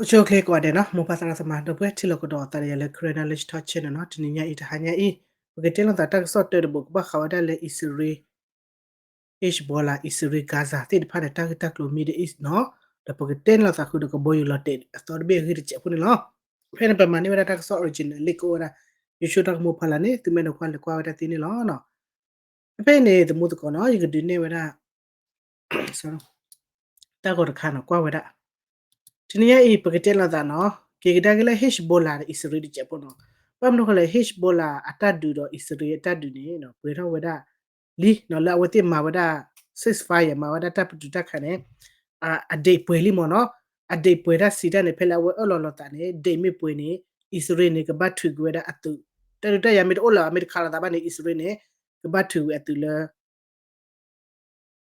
အိၣ်ဆူၣ်အိၣ်ချ့ကိးဂၤဒဲးနီၤ, မိၢ်ပၢ်သရၣ်သမါ ဒီပုၢ်ဝဲၢ်ထံလီၢ်ကဒီးအသးဒီးယၤလၢ Karen Knowledge Talk Channel နီၤ, တနံၤညါအံၤ တဟါညါအံၤ ပကတဲလိာ်သးတၢ်ကစီၣ်တၢတဘိး ကဘၣ်ဃးဝဲဒၣ်လၢ အံၣ်စရ့လး Hezbollah အံၣ်စရ့လး Gaza သ့ၣ်တဖၣ်န့ၣ် တၢ်ဂ့ၢ်တၢ်ကျိၤ Middle East နီၤ, ဒီးပကတဲန့ၢ်လိာ်သးဃုာ်ဒီးကဘီယူၤလီၤတဲာ်အသီတဘ့ၣ်အဂ့ၢ်တစဲးဖိန့ၣ်လီၤ. ဖဲန့ၣ် ပမၤန့ၢ်ဝဲဒၣ်တၢ်ကစီၣ် original လ့ၣ်ကအိၣ်ဝဲဒၣ် ယဆိကမိၣ်တၢ်ကမူဖီလာ်န့ၣ် သုမ့ၢ်နကွၢ်လဲၤကွၢ်ဝဲဒၣ်သ့န့ၣ်လီၤ. ဖဲဖဲန့ၣ် သမူသကိးနီၤ ယကဒုးနဲၣ်ဝဲဒၣ် တၢ်ဂီၤတခါနီၤ ကွၢ်ဝဲဒၣ် တနံၤညါအံၤ ပကတဲလိာ်သးနီၤ က့ၤကဒါက့ၤလၢ Hezbollah ဒီးအံၣ်စရ့လးတစဲးဖိနီၤ. ဘၣ်မနုၤဃိလဲၣ် Hezbollah အတၢ်ဒုးဒီးအံၣ်စရ့လးအတၢ်ဒုးန့ၣ် ပှဲၤထီၣ်ဝဲဒၣ်လံနီၤ လၢအဝဲသ့ၣ်မၤဝဲဒၣ် ceasefire မၤဝဲဒၣ်တၢ်ပတုာ်တၢ်ခးန့ၣ် အ date ပှဲၤလံမ့ၢ်နီၤ. အ date ပှဲၤတၢ်စံးတၢ်န့ၣ် ဖဲလၢအဝဲအၢၣ်လီၤလိာ်သးန့ၣ် date မ့ၢ်ပှဲၤန့ၣ် အံၣ်စရ့လးန့ၣ် ကဘၣ်ထုးကွံာ်ဝဲဒၣ်အသုး တၢ်ဒုးတၢ်ယၤမ့ၢ်တအိၣ်လၢၤဘၣ် မ့ၢ်တခးလိာ်သးဘၣ်န့ၣ် အံၣ်စရ့လးန့ၣ် ကဘၣ်ထုးကွံာ်အသုးလၢ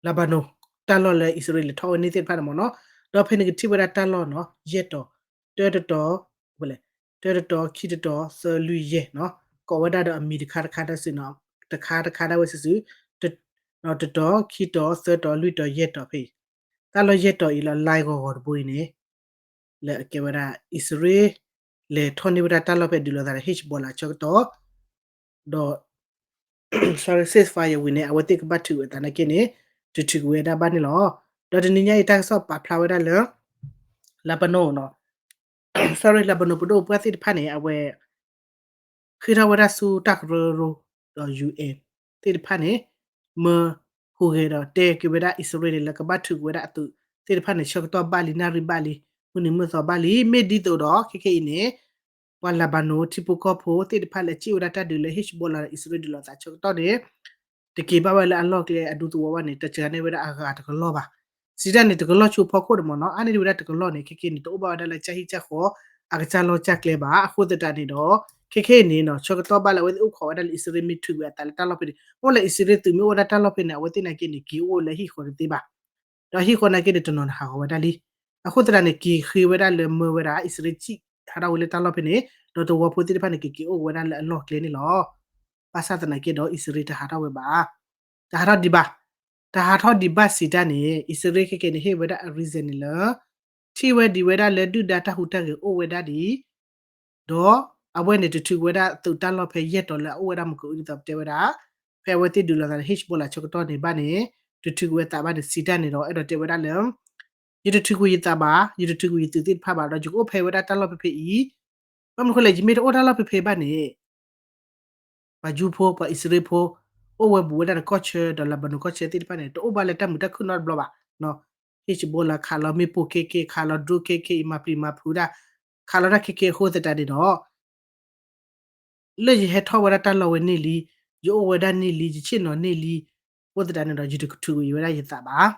Lebanon တၢ်လီၢ်လၢအံၣ်စရ့လးလဲၤထီၣ်ဝဲန့ၣ်သ့ၣ်တဖၣ်န့ၣ်မ့ၢ်နီၤ. ဒီးဖဲန့ၣ်ကထံၣ်ဝဲဒၣ်တၢ်လီၢ်နီၤ ယဲၢ်တီၤ တၢတတီၤ ဝဲလဲၣ် တၢတတီၤ ခံတတီၤ သၢလွံၢ်ယဲၢ်နီၤ ကိးဝဲဒၣ်ဒီးအမံၤတခါတခါဒၣ်စုနီၤ တခါတခါဒၣ်ဝဲစုစု တတီၤ ခံတီၤ သၢတီၤ လွံၢ်တီၤ ယဲၢ်တီၤဖဲအံၤ တၢ်လီၢ်ယဲၢ်တီၤအံၤလီၤ လါဂီၤဂီၤတဘိအံၤန့ၣ် လၢအကဲဝဲဒၣ် အံၣ်စရ့လးလဲၤထီၣ်န့ၢ်ဝဲဒၣ်တၢ်လီၢ်ဖဲဒုးလိာ်သးဒီး Hezbollah ဆၢကတီၢ် ဒီး ceasefire ဝံၤန့ၣ် အဝဲသ့ၣ်ကဘၣ်ထုးကွံာ်အသးနာ်က့န့ၣ် တထုးကွံာ်ဝဲဒၣ်ဘၣ်န့ၣ်လီၤ. ဒီးတနံၤညါအံၤတၢ်ကစီၣ်ပာ်ဖျါဝဲဒၣ်လၢ Lebanon နီၤ sorry Lebanon ပဒိၣ်ပှၢ်သ့ၣ်တဖၣ်န့ၣ် အဝဲ ဃ့ထီၣ်ဝဲဒၣ်ဆူတၢ်ကရၢကရိ ဒီး UN သ့ၣ်တဖၣ်န့ၣ် မၢဟူးဂဲၤဒီးတဲက့ၤဝဲဒၣ်အံၣ်စရ့လးန့ၣ် လၢကဘၣ်ထုးကွံာ်ဝဲဒၣ်အသုးသ့ၣ်တဖၣ်န့ၣ် ဆၢကတီၢ်ဘၣ်လံ နၣ်ရံၣ်ဘၣ်လံ မုၢ်နံၤမုၢ်သီဘၣ်လံ မ့ၢ်ဒ်သိးဒီး ခဲခဲအံၤန့ၣ် ပှၤ Lebanon ထံဖိကီၢ်ဖိသ့ၣ်တဖၣ်လၢစံၣ်ဝဲဒၣ်တၢ်ဒုးလၢ Hezbollah ဒီးအံၣ်စရ့လးဒုးလိာ်သးဆၢကတီၢ်န့ၣ် တက့ၤဘၣ်ဝဲလၢအလီၢ်ကျဲအဒူသဝီဘၣ်န့ၣ် တစှၤန့ၢ်ဝဲဒၣ်အဂၤတကလီၢ်ဘၣ်. စံးတၢ်န့ၣ် တကလီၢ်ဆူဖီခိၣ်န့ၣ်မ့ၢ်နီၤ အါန့ၢ်ဒံးဝဲဒၣ်တကလီၢ်န့ၣ် ခဲခဲအံၤန့ၣ် တအိၣ်ဘၣ်ဝဲဒၣ်လၢကၢ်ဟံၣ်ကၢ်ဃီ အကစၢ်လီၢ်ကၢ်ကျဲဘၣ်. အဃိသတးန့ၣ်ဒီး ခဲခဲအံၤန့ၣ်နီၤ ဆၢကတီၢ်ဘၣ်လၢအဝဲသ့ၣ်အိၣ်ခိးဝဲဒၣ်လၢအံၣ်စရ့လးမ့ၢ်ထုးကွံာ်အသးလၢတၢ်လီၢ်ဖဲန့ၣ် အိၣ်လၢအံၣ်စရ့လးသုးမ့ၢ်အိၣ်ဝဲဒၣ်တၢ်လီၢ်ဖဲန့ၣ် အဝဲသ့ၣ်နာ်က့န့ၣ် က့ၤအိၣ်လၢဟံၣ်ဃီတသ့ဘၣ် ဒီးဟံၣ်ဃီနာ်က့န့ၣ် တနီၤန့ၣ်ဟးဂီၤဝဲဒၣ်လံ. အဃိသတးန့ၣ် က့ၤဃ့ဝဲဒၣ်လၢမၢဝဲဒၣ် အံၣ်စရ့လးစံၣ်ဟးထီၣ်ဝဲလၢတၢ်လီၢ်ဖဲန့ၣ် ဒီးသဝီဖိသ့ၣ်တဖၣ်န့ၣ် ကက့ၤအိၣ်ဝဲဒၣ်လၢအလီၢ်ကျဲန့ၣ်လီၤ. ဘၣ်ဆၣ်သနာ်က့ဒီး အံၣ်စရ့လးတဟးထီၣ်ဝဲဘၣ်. တဟးထီၣ်ဒံးဘၣ်. တဟးထီၣ်ဒံးဘၣ်စံးတၢ်န့ၣ် အံၣ်စရ့လးခဲခဲန့ၣ် ဟ့ၣ်ဝဲဒၣ်အ reason န့ၣ်လၢ ထံၣ်ဝဲဒံးဝဲဒၣ်လၢဒုၣ်ဒါတၢ်ဟူးတၢ်ဂဲၤအိၣ်ဝဲဒၣ်ဒံး ဒီးအဝဲန့ၣ်တထုးကွံာ်ဝဲဒၣ်သုးတၢ်လီၢ်ဖဲယဲၢ်တီၤလၢအအိၣ်ဝဲဒၣ်မူကအိၣ်ဒ်သိးပတဲဝဲဒၣ် ဖဲအဝဲသ့ၣ်ဒုးလိာ်သးလၢ Hezbollah ဆၢကတီၢ်န့ၣ်ဘၣ်န့ၣ် တထုးကွံာ်ဝဲသးဘၣ်န့ၣ် စံးတၢ်န့ၣ်ဒီး အဲၣ်ဒိးတဲဝဲဒၣ်လၢ ယတထုးကွံာ်ယသးဘၣ်, ယတထုးကွံာ်ယသုးသ့ၣ်တဖၣ်ဘၣ်, ဒီးယကအိၣ်ဖဲဝဲဒၣ်တၢ်လီၢ်ဖဲဖဲအံၤ, ဘၣ်မနုၤဃိလဲၣ် ယမ့ၢ်တအိၣ်တၢ်လီၢ်ဖဲဖဲဘၣ်န့ၣ် ပှၤကၠူဖိ ပှၤအံၣ်စရ့လးဖိ အိၣ်ဝဲဘူးဝဲဒၣ်ဒီးကီၢ်ဆၢ ဒီး Lebanon ကီၢ်ဆၢသ့ၣ်တဖၣ်န့ၣ် တအိၣ်ဘၣ်လၢတၢ်မုာ်တၢ်ခုၣ်နီတဘျီဘၣ်. Hezbollah ခးလီၤမ့ၣ်ပိၢ်ခဲကဲ ခးလီၤ drone ခဲကဲအံၤ မၤပျံၤမၤဖုးဒၣ် ခးလီၤတၢ်ခဲကဲအဃိသတးန့ၣ်ဒီး လၢယဟဲထီၣ်ဝဲဒၣ်တၢ်လီၢ်ဝဲန့ၢ်လံ, ယအိၣ်ဝဲဒၣ်န့ၢ်လံ, ယဆ့ၣ်နီၤန့ၢ်လံ, အဃိသတးန့ၣ်ဒီး ယတထုးကွံာ်ဝဲဒၣ်ယသးဘၣ်.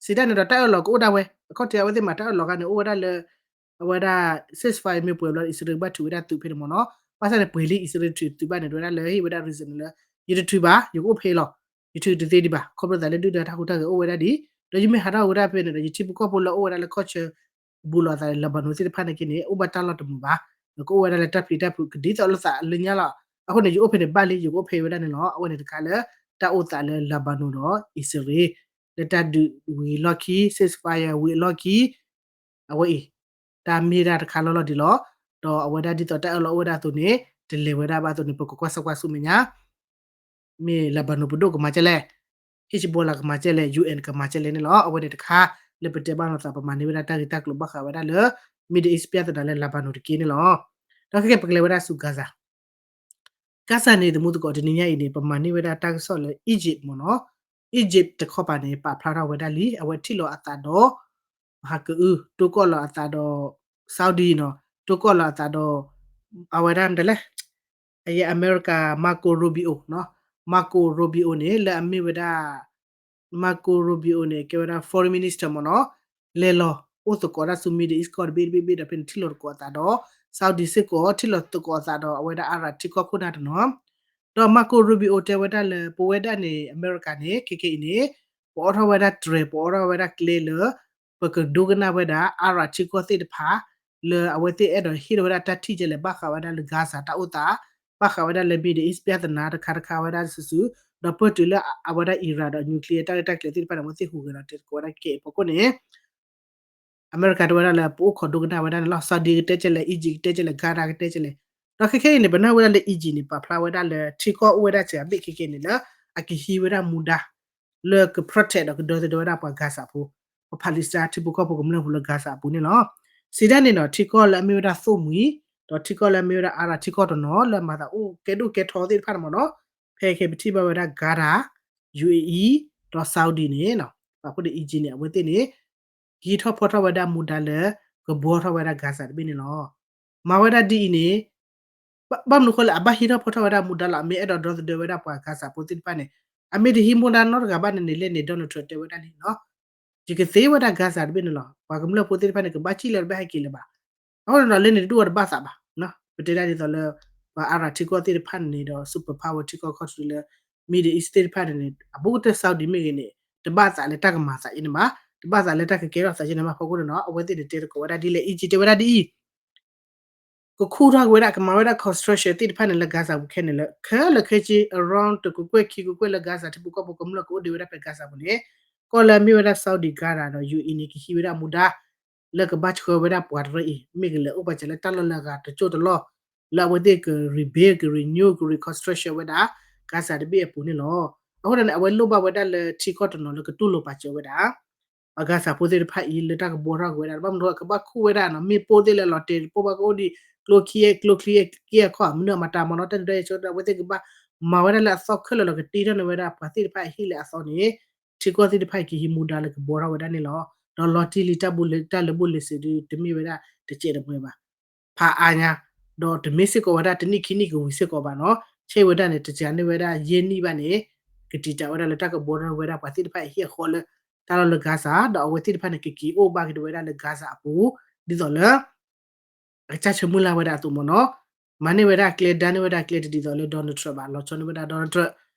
စံးတၢ်န့ၣ်ဒီး တၢ်အၢၣ်လီၤကအိၣ်ဒၣ်ဝဲ, အခီၣ်ထံးအဝဲသ့ၣ်မၤတၢ်အၢၣ်လီၤခါန့ၣ် အိၣ်ဝဲဒၣ်လၢ အဝဲဒၣ် ceasefire မ့ၢ်ပှဲၤဘျီ အံၣ်စရ့လးဘၣ်ထုးဝဲဒၣ်သုးဖဲန့ၣ်မ့ၢ်နီၤ, ဘၣ်ဆၣ်န့ၣ် ပှဲၤလံ အံၣ်စရ့လးထုးသုးဘၣ်န့ၣ် တဝဲဒၣ်လၢဟ့ၣ်ဝဲဒၣ် reason လၢ ယတထုးဘၣ်, ယကအိၣ်ဖဲအံၤလီၤ, ယထုးတသ့ဒံးဘၣ်, ခီဖျိသးလၢဒုၣ်ဒါတၢ်ဟူးတၢ်ဂဲၤအိၣ်ဝဲဒၣ်ဒံး, ဒီးယမ့ၢ်ဟးထီၣ်ဝဲဒၣ်ဖဲန့ၣ်ဒီး ယထံဖိကီၢ်ဖိလၢအအိၣ်ဝဲဒၣ်လၢကီၢ်ဆၢ ဘူးလိာ်သး Lebanon သ့ၣ်တဖၣ်န့ၣ်က့န့ၣ် အိၣ်ဘၣ်တၢ်လီၢ်တမုာ်ဘၣ်, ဒီးကအိၣ်ဝဲဒၣ်လၢတၢ်ပျံၤတၢ်ဖုး ကဒ်သိးလိာ်သးလၢညါလီၤ. အဃိန့ၣ် ယအိၣ်ဖဲန့ၣ်ဘၣ်လံ ယကအိၣ်ဖဲဝဲဒၣ်န့ၣ်လီၤ. အဝဲန့ၣ်တခါလၢ တၢ်အိၣ်သးလၢ Lebanon ဒီး အံၣ်စရ့လး လၢတၢ်ဒုးဝံၤအလီၢ်ခံ ceasefire ဝံၤအလီၢ်ခံ အဝဲအံၤ တၢ်မ့ၢ်ဒၣ်တခါလီၢ်လီၢ်ဒံးလီၤ. ဒီးအဝဲဒၣ်ဒ်သိးတၢ်အၢၣ်လီၤအိၣ်ဝဲဒၣ်အသိးန့ၣ် တလဲၤဝဲဒၣ်ဘၣ်အသိးန့ၣ် ပကကွၢ်စၢ်ကွၢ်ဆူမဲာ်ညါ မ့ၢ် Lebanon ပဒိၣ်ကမၤကဲလဲၣ်, Hezbollah ကမၤကဲလဲၣ်, UN ကမၤကဲလဲၣ်န့ၣ်လီၤ. အဝဲန့ၣ်တခါ လၢပတဲဘၣ်လိာ်သး ပမၤန့ၢ်ဝဲဒၣ်တၢ်ဂ့ၢ်တၢ်ကျိၤဘၣ်ဃးဝဲဒၣ်လၢ Middle East ပြဿနာလၢ Lebanon တက့န့ၣ်လီၤ. ဒီးခဲကဲ ပကလဲၤဝဲဒၣ်ဆူ Gaza Gaza န့ၣ် သမူသကိး တနံၤညါအံၤန့ၣ် ပမၤန့ၢ်ဝဲဒၣ်တၢ်ကစီၣ်လၢ Egypt မ့ၢ်နီၤ, Egypt တခီပၤန့ၣ် ပာ်ဖျါထီၣ်ဝဲဒၣ်လံ အဝဲထံၣ်လိာ်အသးဒီး မဟါကအု တိၢ်ကီၢ်လီၤအသးဒီး Saudi နီၤ, တိၢ်ကီၢ်လီၤအသးဒီး အဝဲဒၣ်မတၤလဲၣ် အယဲ အမဲရကၤ Marco Rubio နီၤ, Marco Rubio န့ၣ် လၢအမ့ၢ်ဝဲဒၣ် Marco Rubio န့ၣ် ကဲဝဲဒၣ် foreign minister မ့ၢ်နီၤ, လဲၤလီၤအိၣ်သကိးတၢ်ဆူ Middle East ကီၢ်တဘ့ၣ်တဘ့ၣ်ဘ့ၣ်ဒီး ဖဲန့ၣ်ထံၣ်လိာ်သကိးအသးဒီး Saudi စ့ၢ်ကီး ထံၣ်လိာ်သကိးအသးဒီး အဝဲဒၣ် Arab ထံကီၢ်ခိၣ်နၢ်တနီၤ ဒီး Marco Rubio တဲဝဲဒၣ်လၢ ပဝဲဒၣ်န့ၣ် အမဲရကၤန့ၣ် ခဲခဲအံၤန့ၣ် ပအိးထီၣ်ဝဲဒၣ်တြဲၤ ပအိးထီၣ်ဝဲဒၣ်ကျဲလၢ ပကဒိကနၣ်ဝဲဒၣ် Arab ထံကီၢ်သ့ၣ်တဖၣ် လၢအဝဲသ့ၣ်အဲၣ်ဒိးဟ့ၣ်ထီၣ်ဝဲဒၣ်တၢ်ထံၣ်ကဲလဲၣ် ဘၣ်ဃးဝဲဒၣ်လၢ Gaza တၢ်အိၣ်သး, ဘၣ်ဃးဝဲဒၣ်လၢ Middle East ပြဿနာတခါတခါဝဲဒၣ်စုာ်စုာ်, ဒီးပၢၢ်တုၤလၢအဝဲဒၣ် Iran ဒီး nuclear တၢ်ရဲၣ်တၢ်ကျဲၤသ့ၣ်တဖၣ်န့ၣ် အဝဲသ့ၣ်ဟူးဂဲၤဒီးတဲသကိးဝဲဒၣ်ကဲအံၤအဖီခိၣ်န့ၣ် အမဲရကၤတဲဝဲဒၣ်လၢ ပအိၣ်ခိးဒိကနၣ်ဝဲဒၣ်န့ၣ်လီၤ. Saudi ကတဲကဲလဲၣ်, Egypt ကတဲကဲလဲၣ်, Qatar ကတဲကဲလဲၣ်. ဒီးခဲခဲအံၤန့ၣ် ပနၢ်ဟူဝဲဒၣ်လၢ Egypt န့ၣ် ပာ်ဖျါဝဲဒၣ်လၢထံကီၢ်အိၣ်ဝဲဒၣ်စှၤအဘ့ၣ်ခဲခဲန့ၣ်လၢ အကဟံးဝဲဒၣ်မူဒါ လၢက protect ဒီးကဒီသဒၢဝဲဒၣ်ပှၤ Gaza ဖိ, ပှၤ Palestine ထံဖိကီၢ်ဖိကမျၢၢ်ဖိလၢ Gaza အပူၤန့ၣ်လီၤ. စံးဒၣ်န့ၣ်ဒီး ထံကီၢ်လၢအမ့ၢ်ဝဲဒၣ်သိၣ်မှံၤ, ဒီးထံကီၢ်လၢအမ့ၢ်ဝဲဒၣ် Arab ထံကီၢ်တနီၤလၢမၤသးအိၣ်ကဲဒိၣ်ကဲထီသ့ၣ်တဖၣ်န့ၣ်မ့ၢ်နီၤ, ဖဲခဲပထံၣ်ဘၣ်ဝဲဒၣ် Qatar, U A E ဒီး Saudi န့ၣ်, ပာ်ဖှိၣ်ဒီး Egypt န့ၣ် အဝဲသ့ၣ်န့ၣ် ဟံးထီၣ်ဖီထီၣ်ဝဲဒၣ်မူဒါလၢ ကဘှီထီၣ်ဝဲဒၣ် Gaza တဘ့ၣ်န့ၣ်လီၤ. မၤဝဲဒၣ်ဒ်အံၤန့ၣ် ဘၣ်မနုၤအဃိလဲၣ်, အဘၣ်ဟံးထီၣ်ဖီထီၣ်ဝဲဒၣ်မူဒါလီၤ. အမ့ၢ်အဲၣ်ဒိးဒီသဒၢဝဲဒၣ်ပှၤ Gaza ဖိသ့ၣ်တဖၣ်န့ၣ်, အမ့ၢ်တဟံးမူဒါနီတဂၤဘၣ်န့ၣ်န့ၣ် လၢန့ၣ် Donald Trump တဲဝဲဒၣ်လံနီၤ, ယကသ့ဝဲဒၣ် Gaza တဘ့ၣ်န့ၣ်လီၤ. ပှၤကမျၢၢ်ဖိသ့ၣ်တဖၣ်န့ၣ် ကဘၣ်စံၣ်လၢတဘၣ်ဟဲက့ၤလၢၤဘၣ်. အဃိန့ၣ်ဒီး လၢန့ၣ်တဒူၣ်အီၤတဘၣ်သးဘၣ်. ပတဲဒၣ်ဒ်သိးလၢ ပှၤ Arab ထံကီၢ်သ့ၣ်တဖၣ်န့ၣ်ဒီး superpower ထံကီၢ်ခီၣ်ထံးလၢ Middle East သ့ၣ်တဖၣ်န့ၣ်န့ၣ် အဘူးကတၢၢ် Saudi မ့ၢ်ဂ့ၤန့ၣ် တဘၣ်သးလၢတၢ်ကမၤသးအံၤန့ၣ်ဘၣ်, တဘၣ်သးလၢတၢ်ကကဲထီၣ်သးယဲန့ၣ်ဘၣ်. ဖီခိၣ်န့ၣ်နီၤ အဝဲသ့ၣ်န့ၣ်တဲသကိးဝဲဒၣ်ဒ်လဲၣ်, Egypt တဲဝဲဒၣ်ဒ်အံၤ ကခူၣ်ထီၣ်က့ၤဝဲဒၣ် ကမၤဝဲဒၣ် construction သ့ၣ်တဖၣ်န့ၣ်လၢ Gaza ပူၤခဲန့ၣ်လၢ ခဲလၢာ်ခဲဆ့ around တကကွဲၢ်ခံကကွဲၢ်လၢ Gaza ထံဖိကီၢ်ဖိကမျၢၢ်ကအိၣ်ဒံးဝဲဒၣ်ဖဲ Gaza ပူၤန့ၣ်, ကီၢ်လၢအမ့ၢ်ဝဲဒၣ် Saudi, Qatar ဒီး U A E န့ၣ် ကဟံးဝဲဒၣ်မူဒါ လၢကဘၣ်ဆှၢဝဲဒၣ်ပှၤတရၢအံၤ မ့ၢ်ကလဲၤအိၣ်ပာ်စၢၤလၢတၢ်လီၢ်လၢအဂၤတစိၢ်တလီၢ် လၢအဝဲသ့ၣ်က rebuild, က renew, က reconstruction ဝဲဒၣ် Gaza တဘ့ၣ်အပူၤန့ၣ်လီၤ. အဃိန့ၣ် အဝဲလိၣ်ဘၣ်ဝဲဒၣ်လၢထံကီၢ်တနီၤလၢကတူၢ်လိာ်ပာ်စၢၤဝဲဒၣ် ပှၤ Gaza ဖိသ့ၣ်တဖၣ်အံၤ လၢတၢ်ကဘှီထီၣ်က့ၤဝဲဒၣ် ဘၣ်မနုၤအဃိ ကဘၣ်ခူၣ်ဝဲဒၣ်နီၤ, မ့ၣ်ပိၢ်သ့ၣ်လၢလီၤတဲာ်ပိၢ်ဘၣ်ကအိၣ်ဒံး ကျိချံ ကျိချံက့အခီၣ် မနုၤအမၤတၢ်မ့ၢ်နီၤ, တၢ်ဒုးတၢ်ယဲၢ်ဆိ အဝဲသ့ၣ်ကဘၣ်မၤဝဲဒၣ်လၢအသီခဲလၢာ်လီၤ, ကတ့ထီၣ်န့ၢ်ဝဲဒၣ်ပှၤသ့ၣ်တဖၣ်အဟံၣ်လၢအသီန့ၣ် ထံကီၢ်သ့ၣ်တဖၣ်အံၤ ကဟံးမူဒါလၢကဘှီထီၣ်ဝဲဒၣ်န့ၣ်လီၤ. ဒီးလီၤတံၢ်လံ တၢ်လၢာ်ဘူၣ်လၢ်စ့ၤဒုး တမ့ၢ်ဝဲဒၣ်တစဲးတမှဲၤဘၣ်, ဖးအါညါ, ဒီးတမ့ၢ်စ့ၢ်ကီးဝဲဒၣ်တနံၣ်ခံနံၣ်ကဝံၤစ့ၢ်ကီးဘၣ်နီၤ, ဆဲးဝဲဒၣ်န့ၣ် တစှၤန့ၢ်ဝဲဒၣ်ယဲၢ်နံၣ်ဘၣ်န့ၣ် ကတံာ်တာ်ဝဲဒၣ်လၢတၢ်ကဘှီထီၣ်ဝဲဒၣ်ပှၤသ့ၣ်တဖၣ်အဟံၣ်အဃီလၢ တၢ်လီၢ်လၢ Gaza ဒီးအဝဲသ့ၣ်တဖၣ်န့ၣ် ကက့ၤအိၣ်ဘၣ်က့ၤဝဲဒၣ်လၢ Gaza အပူၤ ဒ်သိးလၢ အကစၢ်ဆၢမုၢ်လၢ်ဝဲဒၣ်အသိးမ့ၢ်နီၤ, မၤန့ၢ်ဝဲဒၣ်ကျဲ ဒါန့ၢ်ဝဲဒၣ်ကျဲ တဒ်သိးလၢ Donald Trump ဘၣ်, လီၤဆီန့ၢ်ဝဲဒၣ် Donald Trump,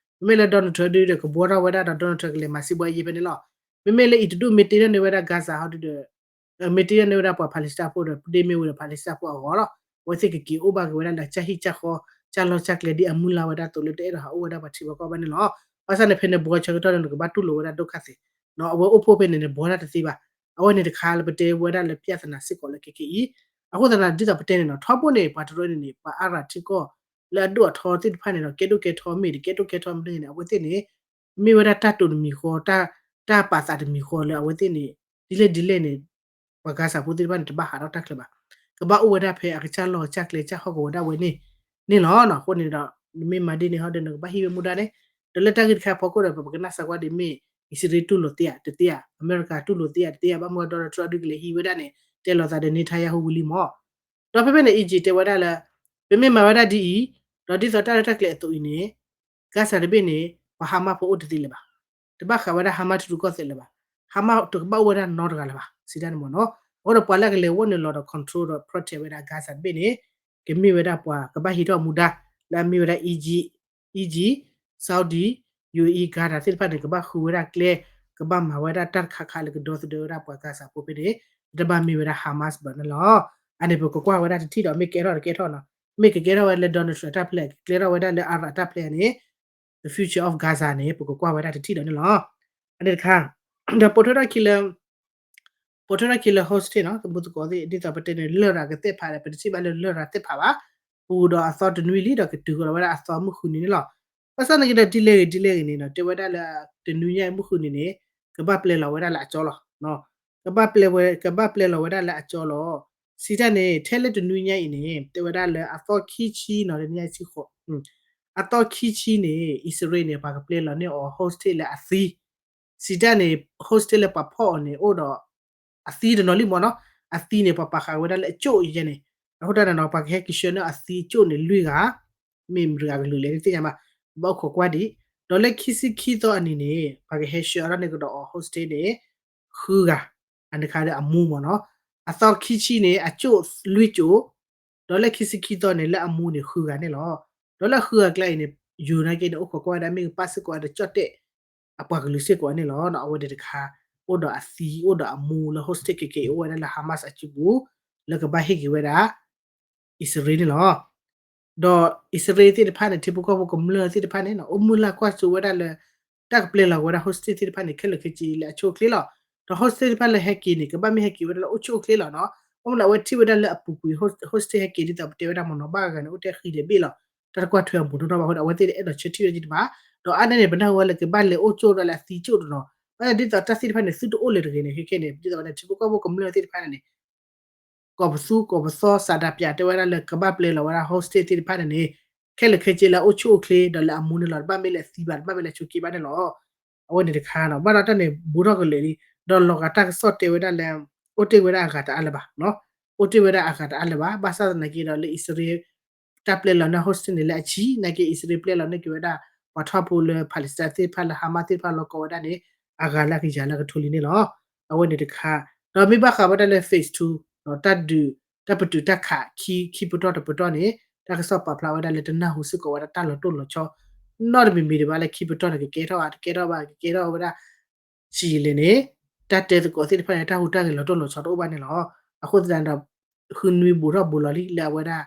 မ့မ့ၢ်လၢ Donald Trump ဒုးဒီး ကဘှီထီၣ်ဝဲဒၣ်ဒီး Donald Trump ကလဲၤမၤစံးဘှါယဲၢ်ဖဲန့ၣ်လီၤ. မ့မ့ၢ်လၢအံၤတဒူၣ်မ့ၢ်တ့ထီၣ်န့ၢ်ဝဲဒၣ် Gaza ဟီဒုးဒီး မ့ၢ်တ့ထီၣ်န့ၢ်ဝဲဒၣ်ပှၤ Palestine ဖိဒီး ပဒ့မ့ၢ်ဝဲဒီး Palestine ဖိအဂီၢ်လီၤ, အဝဲသ့ၣ်ကက့ၤအိၣ်ဘၣ်က့ၤဝဲဒၣ်လၢကစၢ်ဟံၣ်ကစၢ်ဃီ ကစၢ်လီၢ်ကစၢ်ကျဲဒ်အမုၢ်လၢ်ဝဲဒၣ်အသိးလၢတအဲၣ်ဒိးဟးအိၣ်ဝဲဒၣ်ပှၤထံဖိကီၢ်ဖိဘၣ်န့ၣ်လီၤ. ဘၣ်ဆၣ်န့ၣ် ဖဲန့ၣ်ဘှီဆၢကတီၢ်န့ၣ် နကဘၣ်တူၢ်လိာ်ဝဲဒၣ်ဒိၣ်ခါသ့, အဝဲအိၣ်ဖှိၣ်ဖဲန့ၣ်န့ၣ် ဘှီတၢ်တသ့ဘၣ်. အဝဲန့ၣ်တခါလၢပတဲဝဲဒၣ်လၢ ပြဿနာ စ့ၢ်ကီးလၢခဲကနံၣ်အံၤ, အဃိသတးန့ၣ် ဒ်သိးပတဲန့ၣ်နီၤ ထီဘိန့ၣ် ပှၤတရၢန့ၣ်န့ၣ် ပှၤအါရၤထံကီၢ် လၢအဒိၣ်အထီသ့ၣ်တဖၣ်န့ၣ်ဒီး ကဲဒိၣ်ကဲထီမ့ၢ်တကဲဒိၣ်ကဲထီမ့ၢ်န့ၣ် အဝဲသ့ၣ်န့ၣ် မ့ၢ်ဝဲဒၣ်တၢ်တိာ်တမံၤဃီ တၢ်ပာ်သးတမံၤဃီလၢအဝဲသ့ၣ်န့ၣ် ဒ်လဲၣ်ဒ်လဲၣ်န့ၣ် ပှၤ Gaza ဖိသ့ၣ်တဖၣ်န့ၣ် တဘၣ်ဟးထီၣ်တၢ်ချၢဘၣ်. ကဘၣ်အိၣ်ဝဲဒၣ်ဖဲအကစၢ်လီၢ်ကစၢ်ကျဲ ကစၢ်ဟီၣ်ကဝီၤဒၣ်ဝဲန့ၣ် န့ၣ်လီၤ. အဃိန့ၣ်ဒီး နမ့ၢ်မၤဒ်န့ၣ်ဟီဒီး နကဘၣ်ဟံးဝဲမူဒါန့ၣ်, ဒီးလၢတၢ်ဂ့ၢ်တခါအဖီခိၣ်ဒီး ပကနၣ်စၢၤကွၢ်ဒ်မ့ၢ် အံၣ်စရ့လးတူၢ်လိာ်သ့ဧါ တသ့ဧါ, အမဲရကၤတူၢ်လိာ်သ့ဧါ တသ့ဧါ, ဘၣ်မနုၤ Donald Trump ဒုးကလဲၤဟံးဝဲဒၣ်န့ၣ် တဲလိာ်သးဒီး Netanyahu ဝံၤလံမ့ၢ် ဒီးဖဲဖဲန့ၣ် Egypt တဲဝဲဒၣ်လၢ ပမ့ၢ်မၤဝဲဒၣ်ဒ်အံၤ, ဒီးဒ်သိးတၢ်ရဲၣ်တၢ်ကျဲၤအသိးအံၤန့ၣ် Gaza တဘ့ၣ်န့ၣ် ပှၤ Hamas ဖိအိၣ်တသ့လၢၤဘၣ်. တဘၣ်ဃးဝဲဒၣ် Hamas ထံရူၢ်ကီၢ်သဲးလၢၤဘၣ်. Hamas တကဘၣ်အိၣ်ဝဲဒၣ်နီတဂၤလၢၤဘၣ် စံးတၢ်န့ၣ်မ့ၢ်နီၤ. အဃိဒီးပှၤလၢကလဲၤဝဲနုာ်လီၤဒီး control ဒီး protect ဝဲဒၣ် Gaza တဘ့ၣ်န့ၣ် ကမ့ၢ်ဝဲဒၣ်ပှၤကဘၣ်ဟံးထီၣ်မူဒါ လၢအမ့ၢ်ဝဲဒၣ် Egypt, Saudi, U A E, Qatar သ့ၣ်တဖၣ်န့ၣ် ကဘၣ်ဃုဝဲဒၣ်ကျဲ, ကဘၣ်မၤဝဲဒၣ်တၢ်တခါခါလၢကဒီသဒၢဝဲဒၣ်ပှၤ Gaza ဖိဖဲန့ၣ် တဘၣ်မ့ၢ်ဝဲဒၣ် Hamas ဘၣ်န့ၣ်လီၤ. အန့ၣ် ပကကွၢ်ဝဲဒၣ်တထံၣ်ဒီး မ့ၢ်ကဲထီၣ်တကဲထီၣ်နီၤ, မ့ၢ်ကကဲထီၣ်ဝဲလၢ Donald Trump တၢ်ဖျဲး ကကဲထီၣ်ဝဲဒၣ်လၢ Arab တၢ်ဖျဲးန့ၣ် the future of Gaza န့ၣ် ပကကွၢ်ဝဲဒၣ်တထံၣ်ဒီးန့ၣ်လီၤ. အန့ၣ်တခါ ဒီးပိာ်ထွဲထီၣ်ခံလၢ ပိာ်ထွဲထီၣ်ခံလၢ hostage နီၤ, သမူသကိးသ့ၣ် ဒ်သိးပတဲန့ၣ် လရာ်ကသ့ၣ်ဖးဒီး ပတထံၣ်ဘၣ်လၢလရာ်သ့ၣ်ဖးဘၣ်, ပူၤဒီးအသီတနွံလံဒီး ကတုၤဃီၤလီၤဝဲဒၣ်အသီမုၢ်ဃုနံၤန့ၣ်လီၤ. ဘၣ်ဆၣ်သနာ်က့ဒီး ဒ်လဲၣ်ဂ့ၤဒ်လဲၣ်ဂ့ၤန့ၣ်နီၤ တဲဝဲဒၣ်လၢ တနွံညါအံၤမုၢ်ဃုနံၤန့ၣ် ကဘၣ်ပျဲလီၤဝဲဒၣ်လၢအကၠီလီၤ. ကဘၣ်ပျဲဝဲ ကဘၣ်ပျဲလီၤဝဲဒၣ်လၢအကၠီလီၤ. စံးတၢ်န့ၣ် ထဲလၢတနွံညါအံၤန့ၣ် တဲဝဲဒၣ်လၢအသီခံဆံနီၤ တနွံညါအံၤဆံဃိး အသီခံဆံန့ၣ် အံၣ်စရ့လးန့ၣ် ပှၤကပျဲလီၤန့ၢ်အီၤ hostage လၢအသံ, စံးတၢ်န့ၣ် hostage လၢပှၤဖီၣ်အီၤန့ၣ် အိၣ်ဒီးအသံတနီၤလံမ့ၢ်နီၤ, အသံန့ၣ် ပှၤပာ်ဃာ်ဝဲဒၣ်လၢအကၠိၣ်ယဲန့ၣ်, အဃိတၢ်န့ၣ်နီၤ ပှၤကဟဲက့ၤဆှၢန့ၢ်အသံကၠိၣ်န့ၣ် လွံၢ်ဂၤ, မ့ၢ်မတဂၤကလုာ်လဲၣ် တသ့ၣ်ညါဘၣ်, ဘၣ်အိၣ်ခိးကွၢ်ဒံး, ဒီးလၢခံဆံခံသီအနံၤန့ၣ် ပှၤကဟဲဆှၢအီၤဒၣ်န့ၣ်ကဒီးအီၤ hostage န့ၣ် ဃုဂၤ, အန့ၣ်တခါဒီးအမူမ့ၢ်နီၤ, အသီခံဆံန့ၣ် အကၠိၣ်လွံၢ်ကၠိၣ်, ဒီးလၢခံဆံခံသီန့ၣ် လၢအမူန့ၣ်ဃုဂၤန့ၣ်လီၤ. ဒီးလၢဃုဂၤကျါအံၤန့ၣ် ယိၤနာ်က့န့ၣ် အိၣ်ခိးကွၢ်ဝဲဒၣ်မ့ၢ်ကပၣ်စ့ၢ်ကီးဝဲဒၣ်ကၠီၣ်တဲၣ် အပှၤကလုာ်စ့ၢ်ကီးန့ၣ်လီၤ. အဝဲဒၣ်တခါ အိၣ်ဒီးအသံ အိၣ်ဒီးအမူလၢ hostage က့ၤက့ၤအိၣ်ဝဲဒၣ်လၢ Hamas အစုပူၤ လၢကဘၣ်ဟ့ၣ်က့ၤဝဲဒၣ် အံၣ်စရ့လးန့ၣ်လီၤ. ဒီးအံၣ်စရ့လးသ့ၣ်တဖၣ်န့ၣ် ထံဖိကီၢ်ဖိကမျၢၢ်သ့ၣ်တဖၣ်န့ၣ် အိၣ်မုၢ်လၢ်ကွၢ်စိဝဲဒၣ်လၢ တၢ်ကပျဲလီၤဝဲဒၣ် hostage သ့ၣ်တဖၣ်န့ၣ် ခဲလၢာ်ခဲဆ့လၢအဆိအချ့လီၤ. ဒီး hostage သ့ၣ်တဖၣ်လၢဟဲက့ၤန့ၣ် ကဘၣ်မ့ၢ်ဟဲက့ၤဝဲဒၣ်လၢအိၣ်ဆူၣ်အိၣ်ချ့လီၤနီၤ. ဘၣ်မနုၤအဝဲထံၣ်ဝဲဒၣ်လၢအပူၤကွံာ် hostage ဟဲက့ၤဒ်သိးပတဲဝဲဒၣ်မ့ၢ်နီၤ ဘၣ်ဂၤဂၤန့ၣ် အိၣ်ထဲဃံဒဲးဘ့ၣ်လီၤ. တၢ်တကွၢ်ထွဲအဘူးထီၣ်ဘၣ်အဃိဒီး အဝဲသ့ၣ်တအဲၣ်ဒိးဆၢထံၣ်ဝဲဒၣ်ဒံးတဘၣ်. ဒီးအါန့ၢ်န့ၣ် ပနၢ်ဟူဝဲလၢကဘၣ်လဲၤအိၣ်ကၠိဒီးလၢအသံကၠိတနီၤ. ဘၣ်ဒ်သိးတၢ်သ့ၣ်တဖၣ်န့ၣ် သုတအိၣ်လၢၤတဂ့ၤန့ၣ် ခဲခဲန့ၣ် ဒ်သိးဝဲန့ၣ် ထံဖိကီၢ်ဖိကမျၢၢ်သ့ၣ်တဖၣ်န့ၣ် ကီၢ်ပသူကီၢ်ပသီ ဆန္ဒပြ တဲဝဲဒၣ်လၢကဘၣ်ပျဲလီၤဝဲဒၣ် hostage သ့ၣ်တဖၣ်န့ၣ်န့ၣ် ခဲလၢာ်ခဲဆ့လၢအအိၣ်ဆူၣ်အိၣ်ချ့ ဒီးလၢအမူန့ၣ်လီၤ. တဘၣ်မ့ၢ်လဲၤသံဘၣ် တဘၣ်မ့ၢ်လဲၤဆိးက့ဘၣ်န့ၣ်လီၤ. အဝဲန့ၣ်တခါနီၤ ဘၣ်ဒီးတၢ်န့ၣ် ဘူးထီၣ်ကလဲာ်လံ ဒီးလီၤဂာ်တၢ်ကစီၣ်တဲဝဲဒၣ်လၢ အိၣ်တ့ၢ်ဝဲဒၣ်အဂၤတအါလၢၤဘၣ်. အိၣ်တ့ၢ်ဝဲဒၣ်အဂၤတအါလၢၤဘၣ်. ဘၣ်ဆၣ်သနာ်က့ဒီးလၢအံၣ်စရ့လး တၢ်ပျဲလီၤန့ၢ် hostage န့ၣ်လၢအဆံး နာ်က့ အံၣ်စရ့လးပျဲလီၤန့ၢ်က့ၤဝဲဒၣ် ပှၤထီၣ်ဖိလၢ Palestine သ့ၣ်တဖၣ်လၢ Hamas သ့ၣ်တဖၣ်လီၤကီဝဲဒၣ်န့ၣ် အဂၤလၢကယၤလၢကထိလံန့ၣ်လီၤ. အဝဲန့ၣ်တခါ ဒီးမ့ၢ်ဘၣ်ဃးဝဲဒၣ်လၢ phase two တၢ်ဒုး တၢ်ပတုာ်တၢ်ခး ခံ ခံပတီၢ်တပတီၢ်န့ၣ် တၢ်ကစီၣ်ပာ်ဖျါဝဲဒၣ်လၢတနၢ်ဟူစ့ၢ်ကီးဝဲဒၣ်တၢ်လီၤတိၢ်လီၤဆီ နီတမံၤမံၤဒံးဘၣ်လၢခံပတီၢ်န့ၣ် ကကဲထီၣ်ဘၣ် တကဲထီၣ်ဘၣ် ကကဲထီၣ်ဝဲဒၣ် ဆံးလဲၣ်န့ၣ် တၢ်တဲသကိးသ့ၣ်တဖၣ်န့ၣ် တၢ်ဟူးတၢ်ဂဲၤလီၤတိၢ်လီၤဆီတအိၣ်ဘၣ်န့ၣ်လီၤ. အဃိသတးဒီး ဃုနွံဘူးထီၣ်ဘူးလီၤလံလၢအဝဲဒၣ်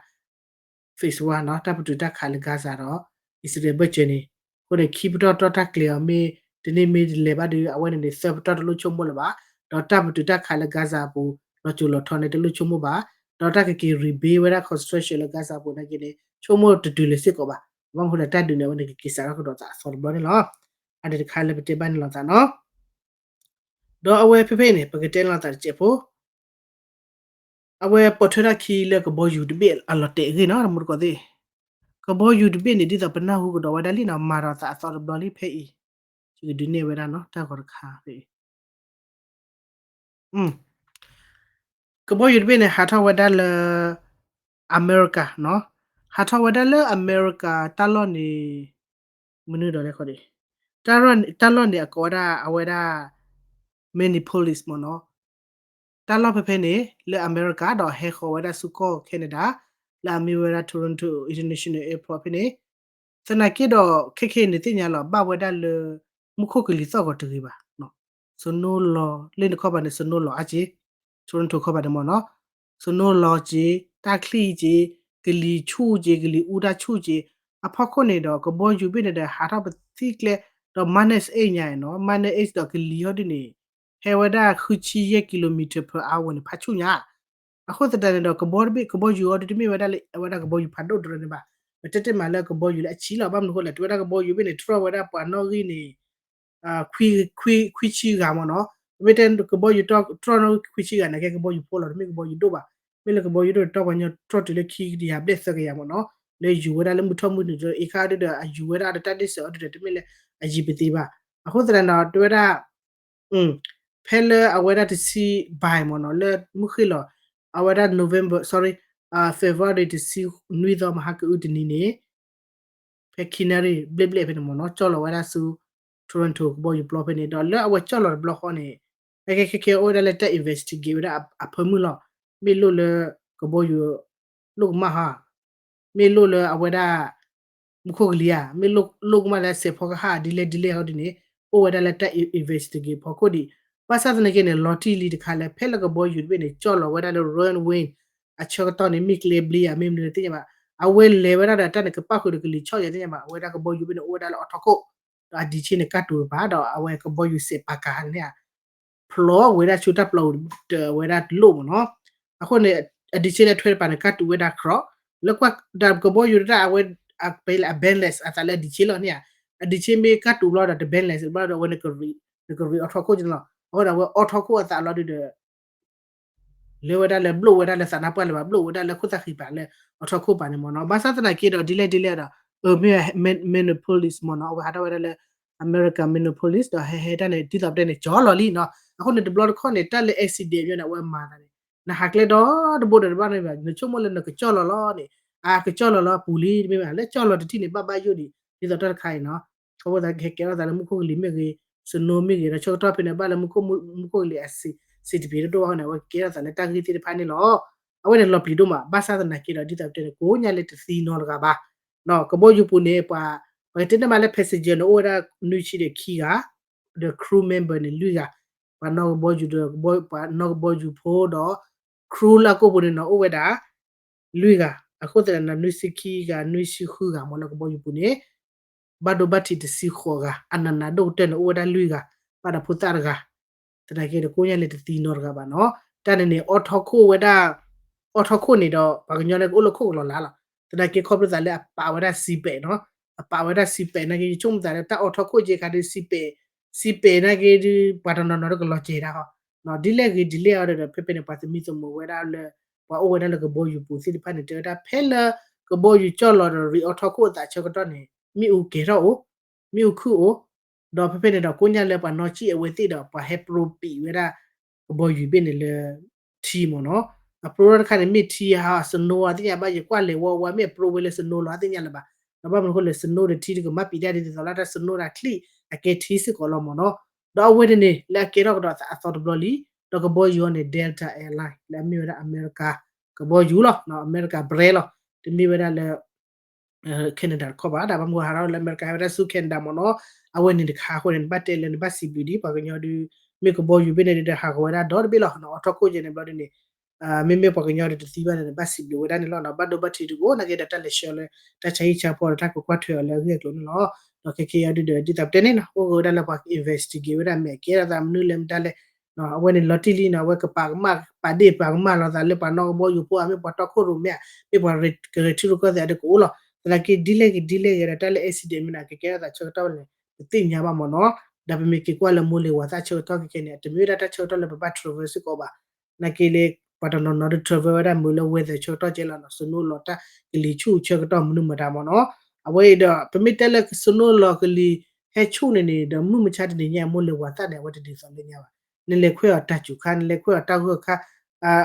phase one နီၤ တၢ်ပတုာ်တၢ်ခးလၢ Gaza ဒီး အံၣ်စရ့လး ဘၢၣ်စၢၤန့ၣ်. အဃိန့ၣ် ခံပတီၢ်တီၢ်တၢ်ကျဲၤအီၤမ့ၢ် တန့ၢ်မ့ၢ်တလဲၤဘၣ်ဒီး အဝဲန့ၣ်န့ၣ် သၢပတီၢ်တလိၣ်ဆိကမိၣ်လၢၤဘၣ်. ဒီးတၢ်ပတုာ်တၢ်ခးလၢ Gaza အပူၤ လီၤစိၤလီၤထီန့ၣ် တလိၣ်ဆိကမိၣ်ဘၣ်. ဒီးတၢ်ကက့ၤ rebuild ဝဲဒၣ် construction လၢ Gaza အပူၤနာ်က့န့ၣ် ဆိကမိၣ်တတုၤလၢၤစ့ၢ်ကီးဘၣ်. ဘၣ်မနုၤဃိလဲၣ် တၢ်ဒုးန့ၣ် အဝဲန့ၣ်ကက့ၤစးထီၣ်ကဒီးသးအသီတဘျီန့ၣ်လီၤ. အန့ၣ်တခါလၢပတဲဘၣ်န့ၣ်လီၤသးနီၤ. ဒီးအဝဲဖဲဖဲအံၤန့ၣ် ပကတဲလီၤသးတစဲးဖိ အဝဲပိာ်ထွဲထီၣ်ခံလၢကဘီယူၤတဘ့ၣ်အလီၤတဲာ်အဂ့ၢ်နီၤ တမူတကိးသ့ၣ်. ကဘီယူၤတဘ့ၣ်န့ၣ် ဒ်သိးပနၢ်ဟူကဒီးဝဲဒၣ်လံနီၤ မၤဒီးသးအသီတဘျီလံဖဲအံၤ. ယကဒုးနဲၣ်ဝဲဒၣ်နီၤ တၢ်ဂီၤတခါဖဲအံၤ ကဘီယူၤတဘ့ၣ်န့ၣ် ဟးထီၣ်ဝဲဒၣ်လၢ အမဲရကၤနီၤ. ဟးထီၣ်ဝဲဒၣ်လၢအမဲရကၤ တၢ်လီၢ်န့ၣ် မနုၤဒီးလဲၣ်ဃီဒီး တၢ်လီၢ်န့ၣ်အကိးဝဲဒၣ် အဝဲဒၣ် Minneapolis မ့ၢ်နီၤ. တၢ်လီၢ်ဖဲဖဲန့ၣ် လၢအမဲရကၤ ဒီးဟဲဃီၤဝဲဒၣ်ဆူကီၢ် Canada လၢအမ့ၢ်ဝဲဒၣ် Toronto International Airport ဖဲန့ၣ်. သနာ်က့ဒီး ခဲခဲအံၤန့ၣ်သ့ၣ်ညါလီၤ ဘၣ်ဝဲဒၣ်လၢ မူခိၣ်ကလံၤသီၣ်ဂီၤတဂ့ၤဘၣ်. စနိလီၤ လၢနခီပၤန့ၣ် စနိလီၤအါက့ Toronto ခီပၤန့ၣ်မ့ၢ်နီၤ. စနိလီၤက့ တၢ်ချံၣ်က့ ကလံၤဆူၣ်က့ ကလံၤအူတၢ်ဆူၣ်က့ အဖီခိၣ်န့ၣ်ဒီး ကဘီယူၤဘ့ၣ်န့ၣ်ဒီး ဟးထီၣ်ပသံကျဲ ဒီး minus eight ညါနီၤ minus eight ဒီးကလံၤဟီဒ်န့ၣ် ဟဲဝဲဒၣ်ဃုဆံယဲၢ် kilometer per hour န့ၣ် ဖးဆူၣ်ညါ. အဃိသတးန့ၣ်ဒီး ကဘီတဘ့ၣ် ကဘီယူၤအီၤဒ်တမ့ၢ်ဝဲဒၣ်လၢ အဝဲဒၣ်ကဘီယူၤဖးဒိၣ်တရၢန့ၣ်ဘၣ်. ပတဲတ့ၢ်မးလၢကဘီယူၤလၢအဆံးလီၤ ဘၣ်မနုၤဃိလဲၣ် တဝဲဒၣ်ကဘီယူၤဘ့ၣ်န့ၣ် တြီၢ်ဝဲဒၣ်ပှၤနီၣ်ဂံၢ်န့ၣ် ခွံဆံဂၤမ့ၢ်နီၤ. ပမ့ၢ်တဲကဘီယူၤတြီၢ်နီၣ်ဂံၢ်ခွံဆံဂၤန့ၣ် ကဲကဘီယူၤဖိလီၤ တမ့ၢ်ကဘီယူၤဒိၣ်ဘၣ်. မ့ၢ်လၢကဘီယူၤဒိၣ်တြီၢ်ပှၤညီတြီၢ်တုၤလၢခံကယၤဘျဲၣ်သၢကယၤမ့ၢ်နီၤ. လၢယူၤဝဲဒၣ်လၢမုၢ်ထီၣ်မုၢ်နုာ်ဒီး အ့ခါဒ်ဒီး အယူၤဝဲဒၣ်ဒီးတၢ်ဒ့ၣ်စၢၤအီၤဒ်ဒီး တမ့ၢ်လၢအယံၤပသ့ဘၣ်. အဃိသတးဒီး တဝဲဒၣ် ဖဲလၢအဝဲဒၣ်တဆံဘၣ်မ့ၢ်နီၤ လၢမုၢ်ဃ့ၢ်လီၤ အဝဲဒၣ် November sorry February တဆံနွံသီ မဟါကအုတနံၤန့ၣ် ဖဲခံနၣ်ရံၣ်ဘျဲၣ်ဘျဲၣ်ဖဲန့ၣ်မ့ၢ်နီၤ ကၠီၣ်လီၤဝဲဒၣ်ဆူ Toronto ကဘီယူၤပျီဖဲန့ၣ် ဒီးလၢအဝဲကၠီၣ်လီၤတဘျီဃီန့ၣ် ခဲခဲခဲခဲအိၣ်ဝဲဒၣ်လၢတၢ် investigate ဝဲဒၣ်အဖၢမုၢ်လီၤ. မ့ၢ်လိၣ်လၢကဘီယူၤ လိၣ်ကမၣ်ဟါ မ့ၢ်လိၣ်လၢအဝဲဒၣ် မူခိၣ်ကလံၤဧါ မ့ၢ်လိၣ်ကမၣ်လၢစဲးဖီကဟၣ် ဒ်လဲၣ်ဒ်လဲၣ်ဟီဒ်န့ၣ် အိၣ်ဝဲဒၣ်လၢတၢ် investigate ဖီခိၣ်ဒံး. ဘၣ်ဆၣ်သနာ်က့န့ၣ် လီၤတံၢ်လံတခါလၢ ဖဲလၢကဘီယူၤတဘ့ၣ်န့ၣ် ကၠီၣ်လီၤဝဲဒၣ်လၢ runway အဆၢကတီၢ်န့ၣ် မ့ၢ်ကျဲဘျ့ဧါ မ့ၢ်မနုၤသ့ၣ်ညါဘၣ်. အဝဲလဲၤဝဲဒၣ်ဒီးတၢ်န့ၣ် ကပၣ်ဃုာ်ဒီးကလံၤဆီၣ်ယၤသ့ၣ်ညါဘၣ်. အဝဲဒၣ်ကဘီယူၤတဘ့ၣ်န့ၣ် အိၣ်ဝဲဒၣ်လၢအီထီခိၣ် ဒီးအဒံးဆ့န့ၣ် ကၢ်တူာ်တပၤ ဒီးအဝဲကဘီယူၤစဲးပာ်ကၤန့ၣ် ဖျိဝဲဒၣ်ဆူတၢ်ပျီအူၤဒီးဝဲဒၣ်တလိၣ်မ့ၢ်နီၤ. အဃိန့ၣ် အဒံးဆ့လၢထွဲတပၤန့ၣ် ကၢ်တူာ်ဝဲဒၣ်ခြီး လၢကွၢ်ဒၣ်ကဘီယူၤတၢ်အဝဲ အပလ အ balance အသးလၢအဒံးဆ့လီၤန့ၣ်ဧါ. အဒံးဆ့မ့ၢ်ကၢ်တူာ်ဘျီဒီးတ balance ဘျီဒီးအဝဲ နကရံးအီထီခိၣ်န့ၣ်လီၤ. အဃိဒီးအဝဲအီထီခိၣ်အသးလီၤဒုးဒီး လၢဝဲဒၣ်လၢဘျိၣ်ဝဲဒၣ်လၢသးနါပှၢ်လၢၤဘၣ် ဘျိၣ်ဝဲဒၣ်လၢခိၣ်သၣ်ဃံပၤလၢအီထီခိၣ်ပၤန့ၣ်မ့ၢ်နီၤ. ဘၣ်ဆၣ်သနာ်က့ဒီး ဒ်လဲၣ်ဒ်လဲၣ်ဒီး အမ့ၢ် Minneapolis မ့ၢ်နီၤ အဝဲဟးထီၣ်ဝဲဒၣ်လၢ America Minneapolis ဒီးဟဲဟဲတၢ်န့ၣ် ဒ်သိးပတဲန့ၣ် ကၠီလီၤလံနီၤ. အဃိန့ၣ် တဘျီတခီၣ်န့ၣ် တၢ်လၢ accident မ့ၢ်န့ၣ် အဝဲမၤသးန့ၣ် နဟးကျဲဒီတဘိဒီးတဘၣ်န့ၣ်ဘၣ် နဆိကမိၣ်လၢနကကၠီလီၤလီၤန့ၣ် အကကၠီလီၤလီၤအပူၤလံ တမ့ၢ်ဘၣ် လၢကၠီလီၤတထံၣ်န့ၣ် ဘၣ်ဘၣ်ယိၣ်ဒံး ဒ်သိးတၢ်တခါအံၤနီၤ. အဃိသတးကဟဲကဲထီၣ်သးလၢမူခိၣ်ကလံၤမ့ၢ်ဂ့ၤ snow မ့ၢ်ဂ့ၤ ဒီးဆၢကတီၢ်ဖဲန့ၣ် ဘၣ်လၢ မူခိၣ်ကလံၤအ စံးတပ့ၤတဒိၣ်ဘၣ်န့ၣ် အဝဲကကဲထီၣ်သးလၢတၢ်ဂ့ၢ်သ့ၣ်တဖၣ်န့ၣ်လီၤ. အဝဲန့ၣ်လီၤပျံၤဒိၣ်မး ဘၣ်ဆၣ်သနာ်က့ဒီး ဒ်သိးပတဲန့ၣ် ကိးညါလၢတသံနီတဂၤဘၣ် ကဘီယူၤပူၤန့ၣ် ပှၤ ပကတဲန့ၣ်မးလၢ passenger န့ၣ် အိၣ်ဝဲဒၣ်နွံဆံဒီးခံဂၤ ဒီး crew member န့ၣ် လွံၢ်ဂၤ ပှၤနီၣ်ကဘီယူၤဒီး ပှၤနီၣ်ကဘီယူၤဖိဒီး crew လၢအကိာ်ပူၤန့ၣ်နီၤ အိၣ်ဝဲဒၣ် လွံၢ်ဂၤ အဃိသတးန့ၣ် နွံဆံခံဂၤ နွံဆံဃုဂၤမ့ၢ်လၢကဘီယူၤပူၤန့ၣ် ဘၣ်ဒိဘၣ်ထံးတဆံဃိးဂၤ အနးနးဒိၣ်ကတၢၢ်န့ၣ် အိၣ်ဝဲဒၣ်လွံၢ်ဂၤ ဘၣ်ဒီးဖိသၣ်တဂၤ သနာ်က့ဒီးကိးညါလဲၤတသံနီတဂၤဘၣ်နီၤ. တၢ်န့ၣ်န့ၣ် အိးထီးခိၣ်ဝဲဒၣ် အိးထီးခိၣ်န့ၣ်ဒီး ပှၤကညီန့ၣ်ကအိၣ်လၢခိၣ်ကလီၤလၢ်လီၤ. သနာ်က့ခီဖျိသးလၢအပာ်ဝဲဒၣ်စံးပဲာ်နီၤ, အပာ်ဝဲဒၣ်စံးပဲာ်နာ်က့ ယဆိကမိၣ်သးလၢတၢ်အိးထီးခိၣ်က့ခါဒုး စံးပဲာ် စံးပဲာ်နာ်က့ဒုး ပှၤတနီၤနီၤဒီးကလီၤစဲၤတၢ်ဃီ ဒ်လဲၣ်ဂ့ၤဒ်လဲၣ်အီၤဒီး ဖဲဖဲန့ၣ် ပှၤသမံသမိးဝဲဒၣ်လၢ ပှၤအိၣ်ဝဲဒၣ်လၢကဘီယူၤပူၤသ့ၣ်တဖၣ်န့ၣ် တဲဝဲဒၣ်ဖဲလၢကဘီယူၤကၠီၣ်လီၤဒီး ရံးအိးထီးခိၣ်အသးဆၢကတီၢ်န့ၣ် မ့ၣ်အူကဲၤထီၣ်အိၣ်, မ့ၣ်အူခုၣ်အိၣ်, ဒီးဖဲဖဲန့ၣ်ဒီး ကိးညါလၢပှၤနီၢ်ကံၣ်အဝဲသ့ၣ်ဒီး ပှၤဟဲပြိပံးဝဲဒၣ် ကဘီယူၤဘ့ၣ်န့ၣ်လၢ ထံမ့ၢ်နီၤ. အပြိထီၣ်တခါန့ၣ် မ့ၢ်ထံဟး snow အသ့ၣ်ညါဘၣ် ယကွၢ်လဲၤဝီဝါ မ့ၢ်အပြိဝဲလၢ snow လီၤ အသ့ၣ်ညါလၢၤဘၣ်. ဒီးဘၣ်မနုၤအဃိလဲၣ် snow ဒီးထံတကမၣ်ပံးဒၣ်ဒ်သိးလၢတၢ် snow တၢ်ချံၣ် အကဲထံစ့ၢ်ကီးလီၤမ့ၢ်နီၤ. ဒီးအဝဲန့ၣ်န့ၣ် လၢအကဲထီၣ်ကဒီးအသီတဘျီလံ, ဒီးကဘီယူၤအီၤန့ၣ် Delta Airline လၢအမ့ၢ်ဝဲဒၣ်အမဲရကၤ ကဘီယူၤလီၤ, အမဲရကၤ brand လီၤ, တမ့ၢ်ဝဲဒၣ်လၢ Canada တခီဘၣ်, ဒီးဘၣ်မနုၤဟးထီၣ်လၢအမဲရကၤ ဟဲဝဲဒၣ်ဆူ Canada မ့ၢ်နီၤ. အဝဲန့ၣ်တခါအဃိန့ၣ် နဘၣ်တဲလၢနဘၣ်စံးဘျုးဒ်ပှၤကညီဒုး မ့ၢ်ကဘီယူၤဘ့ၣ်န့ၣ်ဒီး ဟးဂီၤဝဲဒၣ်ဒီတဘ့ၣ်လီၤ, အိးထီးခိၣ်ကဲန့ၣ်ဘျီဒ်န့ၣ် မ့မ့ၢ်ပှၤကညီဒီးတသံဘၣ်န့ၣ် နဘၣ်စံးဘျုးဝဲဒၣ်န့ၣ်လီၤ. ဘၣ်ဒိဘၣ်ထံးတအိၣ်နာ်က့ဒီး တၢ်လဲၤဆှၢလၢ တၢ်ဆါဟံၣ်ဆါဖီဒီးတၢ်ကကွၢ်ထွဲအီၤလၢအဂ့ၢ်အကျိၤန့ၣ်လီၤ. ဒီးခဲကဲအံၤဒုးဒီး ဒ်သိးပတဲန့ၣ်နီၤ အိၣ်က့ၤဝဲဒၣ်လၢပှၤ investigate ဝဲဒၣ် မ့ၢ်အကဲထီၣ်သးမနုၤလဲၣ်မတၤလဲၣ်, အဝဲန့ၣ်လီၤတံၢ်လံနီၤ, အဝဲကပာ်ကမၣ် ပာ်ဒ့ၣ်ပာ်ကမၣ်လီၤသးလၢပှၤနီၢ်ကဘီယူၤဖိ မ့ၢ်ပှၤတီခိၣ်ရိၣ်မဲဧါ, မ့ၢ်ပှၤကရၢထံရူၢ်ကီၢ်သဲးဒီးကအိၣ်လီၤ. သနာ်က့ဒ်လဲၣ်ဂ့ၤဒ်လဲၣ်ဂ့ၤဒီး တၢ်လၢ accident မ့ၢ်န့ၣ် ကကဲထီၣ်သးဆၢကတီၢ်န့ၣ် ပသ့ၣ်ညါဘၣ်မ့ၢ်နီၤ. ဒီးပမ့ၢ်က့ၤကွၢ်လၢမိၢ်လ့ၤဝၤသၣ်ဆၢကတီၢ်ခဲကဲန့ၣ် အတမ့ၢ်ဝဲဒၣ်တၢ်ဆၢကတီၢ်လၢပဘၣ် travel စ့ၢ်ကီးဘၣ်. နာ်က့လၢ ပှၤတနီၤနီၤဒီး travel ဝဲဒၣ်မုာ်လၢ weather ဆၢကတီၢ်ကဲလီၤနီၤ, snow လီၤ တၢ်ကလံၤဆူၣ်ဆၢကတီၢ်မနုၤမတၤမ့ၢ်နီၤ. အဝဲအံၤဒီး ပမ့ၢ်တဲလၢ snow လီၤကလံၤဟဲဆူၣ်န့ၣ်န့ၣ်ဒီး မုၢ်မဆါတနံၤညါ မိၢ်လ့ၤဝၤသၣ်န့ၣ် အဝဲတဒ်သိးလၢညါဘၣ်. နလဲၤခွဲးအီၤတၢ်စူၤခါ နလဲၤခွဲးအီၤတၢ်ဂၢၢ်ခါ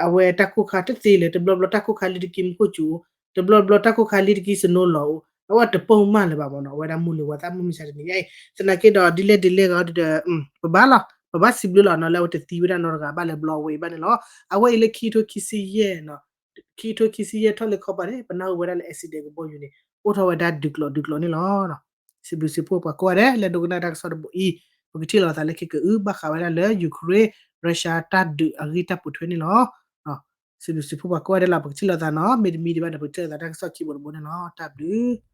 အဝဲတၢ်ကိၢ်ခါတသ့လၢၤ တဘျီဘျီတၢ်ကိၢ်ခါလံတက့ၢ်မူခိၣ်စူၤအိၣ်, တဘျီဘျီတၢ်ကိၢ်ခါလံတက့ၢ် snow လီၤအိၣ်, အဝဲတပိာ်မၢ်လၢၤဘၣ်မ့ၢ်နီၤ. အဝဲဒၣ်မိၢ်လ့ၤဝၤသၣ်မုၢ်မဆါတနံၤညါအံၤ သနာ်က့ဒီး ဒ်လဲၣ်ဒ်လဲၣ်ဂ့ၤဒီး ပဘၣ်လီၤ ပဘၣ်စံးဘျုးလီၤနီၤ လၢအဝဲတသံဝဲဒၣ်နီတဂၤဘၣ်လၢဘျီဝဲအံၤဘၣ်န့ၣ်လီၤ. အဝဲအံၤလၢခံကထိခံဆံယဲၢ် ခံကထိခံဆံယဲၢ်ထီၣ်လၢခီပၤန့ၣ် ပနၢ်ဟူဝဲဒၣ်လၢ accident ကဘီယူၤန့ၣ် အိၣ်ထီၣ်ဝဲဒၣ်ဒုးကျိးဒုးကျိးန့ၣ်လီၤ. စံးဘျုးစံးဖှိၣ်ပှၤကိးဂၤဒဲး လၢဒိကနၣ်တၢ်ကစီၣ်တဘိအံၤ, ပကထံၣ်လိာ်သးလၢခံကအု ဘၣ်ဃးဝဲဒၣ်လၢ Ukraine Russia တၢ်ဒုးအဂ့ၢ်တၢ်ပိာ်ထွဲန့ၣ်လီၤ. စံးဘျုးစံးဖှိၣ်ပှၤကိးဂၤဒဲးလီၤ. ပကထံၣ်လိာ်သးနီၤ မ့တမံၤဒံးဘၣ်ဒီး ပကထံၣ်လိာ်သးတၢ်ကစီၣ်ခံဘိတဘိန့ၣ်လီၤ. တၢ်ဘျုး